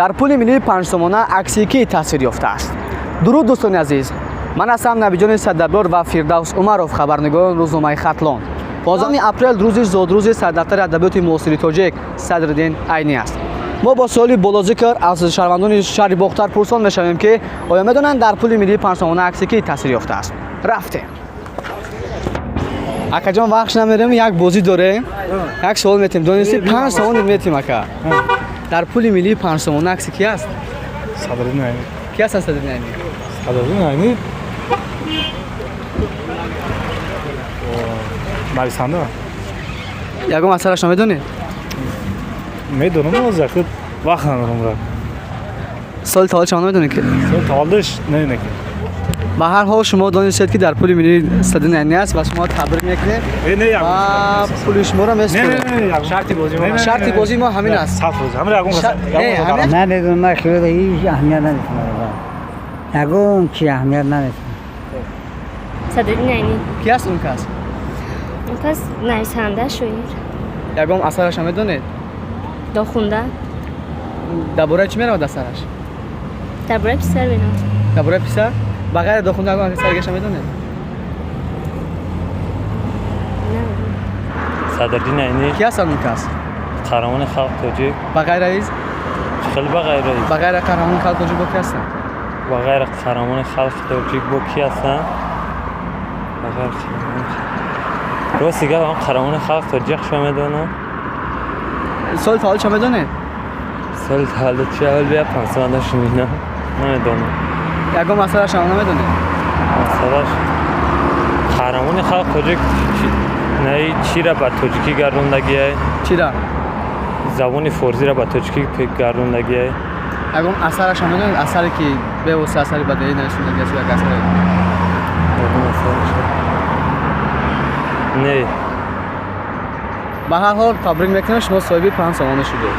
Дар пули миллии панҷсомона акси кӣ тасвир ёфтааст? Дуруд, дӯстони азиз, ман ҳастам Набиҷони Садабдор ва Фирдавс Умаров, хабарнигорони рӯзномаи Хатлон. 15 апрел рӯзи зодрӯзи сардафтари адабиёти муосири тоҷик Садриддин Айнӣ аст. Мо бо суоли болозикр аз шаҳрвандони шаҳри Бохтар пурсон мешавем, ки оё медонанд, дар пули миллии панҷсомона акси кӣ тасвир ёфтааст. Рафтем, акаҷон, вақт намерем, як бозӣ дорем, як суол метем, донисти, 5 сомон метем. Ака, дар пули миллии панҷсомона акси кӣ аст? Садриддин Айнӣ. Кӣ ҳастанд Садриддин Айнӣ? Садриддин Айнӣ нависанда. Ягон асараш намедонед? Медонам, оза худ вақт надорам ра. Соли таваллудшон намедонед ки? Соли таваллудаш не ки. Ба ҳар ҳол, шумо донистед, ки дар пули миллӣ Садриддин Айнӣ аст ва шумо табрик мекунем Не, не, ва пули шуморо месупорем. Шарти бозӣ мо. Шарти бозии мо ҳамин аст. 100%. Ҳамин ягон Не, ҳамин- Намедонам, ман хеле ҳеҷ аҳамият намедиҳам. Ягон чи аҳамият намедиҳам. Садриддин Айнӣ. Кӣ аст он кас? Он кас нависанда, шоир. Ягон асараш намедонед? Дохунда. Дар бораи чӣ меравад асараш? Дар бораи писар меравад. Дар бораи писар? Ба ғайри Дохунда ягон асари дигаша медонед? Намедонам. Садриддин Айнӣ. Кӣ ҳастанд он кас? Қаҳрамони халқ тоҷик. Ба ғайр аз Хеле ба ғайр аз Ба ғайри қаҳрамони халқ тоҷик бо кӣ ҳастанд? Ба ғайри қаҳрамони халқи тоҷик бо кӣ ҳастанд? Ба ғайри қаҳрамони рости гап, ҳам қаҳрамони халқ тоҷик шо медонам. Соли таваллудша медонед? Соли таваллуд чи аввал бия пансомада шумина намедонам. Ягон асараш ҳам намедонед? Масалаш қаҳрамони халқ тоҷик наи чира ба тоҷикӣ гардондагиай? Чира? Забони форсиро ба тоҷикӣ гардондагиай. Ягон асараш ҳам медонед, асаре ки бевосита асари бадеӣ нависондагӣ аст, як асаре? Ягон асараш не. Ба ҳар ҳол, табрик мекунем, шумо соҳиби 5 сомона шудед,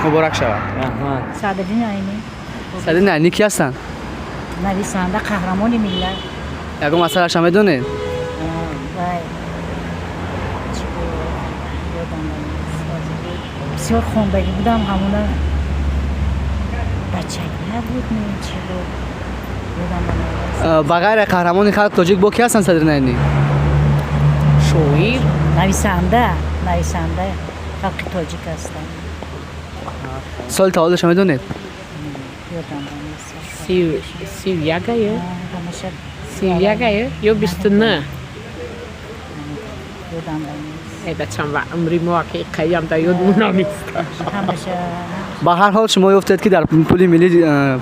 муборак шавад. Раҳмат. Садриддин Айнӣ. Садриддин Айнӣ кӣ ҳастанд? Нависанда, қаҳрамони миллат. Ягон асараш ҳам медонед? Вай, чӣ буд, ёдам нест. Бисёр хондагӣ будам ҳамуна, бачагӣ буд, не, чӣ буд, ёдам намеояд. Ба ғайри қаҳрамони халқ тоҷик бо кӣ ҳастанд Садриддин Айнӣ? Шоир. Нависанда халқи тоҷик ҳастанд. Соли таваллудашро медонед? Ёдам нест. 31-аю. Ҳамеша. 31-аю ё 29. Ёдам нест. Э, бачам, ва умри мо ки қаям да ёдмон намест. Ҳамеша. Ба ҳар ҳол, шумо ёфтед, ки дар пули миллӣ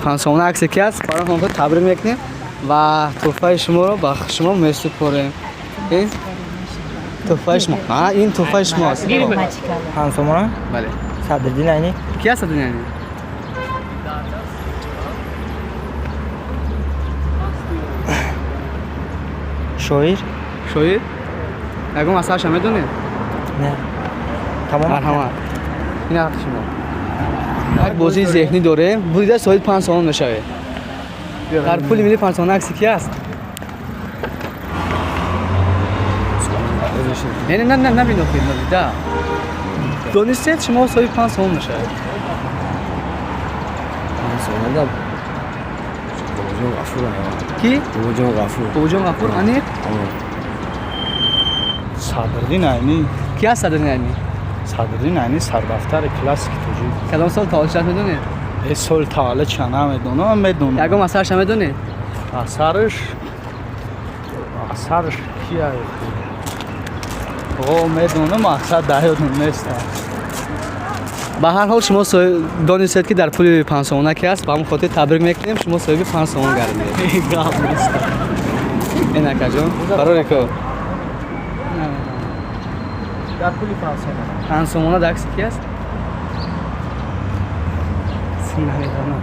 панҷсомона аксе ки аст. Барои ҳамон табрик мекунем ва тӯҳфаи шуморо ба шумо месупорем. Ин тӯҳфаи шумо, ин тӯҳфаи шумо аст. Панҷсомона? Бале. Садриддин Айнӣ. Ки аст Садриддин Айнӣ? Шоир. Шоир? Ягон асарашро медонед? Не, тамом. Марҳамат, ин ҳаққи шумо. Як бозии зеҳнӣ дорем, бурида соҳиби 5 сомон мешавед. Дар пули милли панҷсомона акси ки аст? Не, не, не, набин, охир надида донистед, шумо соҳиби 5 сомон мешавед. Панҷсомона Бобоҷон Ғафур. Ки? Бобоҷон Ғафур. Бобоҷон Ғафур, аниқ? Садриддин Айнӣ. Ки аст Садриддин Айнӣ? Садриддин Айнӣ сардафтари классики тоҷик. Кадом сол таваллуд шудааст, медонед? Э, соли таваллудша намедонам, медонам. Ягон асарашро медонед? Асараш кия? О, медонам, асар дар ёдам нест. Ба ҳар ҳол, шумо донистед, ки дар пули панҷсомона ки аст, ба ҳамон хотир табрик мекунем, шумо соҳиби 5 сомон гардидед. Гап нест. Ин, акаҷон, бароре ко. Дар пули панҷсомона? Панҷсомона дар акси ки аст? Намедонам.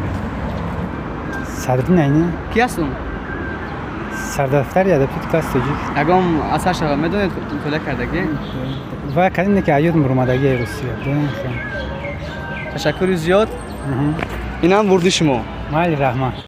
Садриддин Айнӣ. Ки аст он? Сардафтари адабиёти класси тоҷик. Ягон асаршро медонед, мутолиа кардагӣ? Ва кадине ки аёд муромадагии Русия. Ташаккури зиёд, инам бурди шумо. Майли, раҳмат.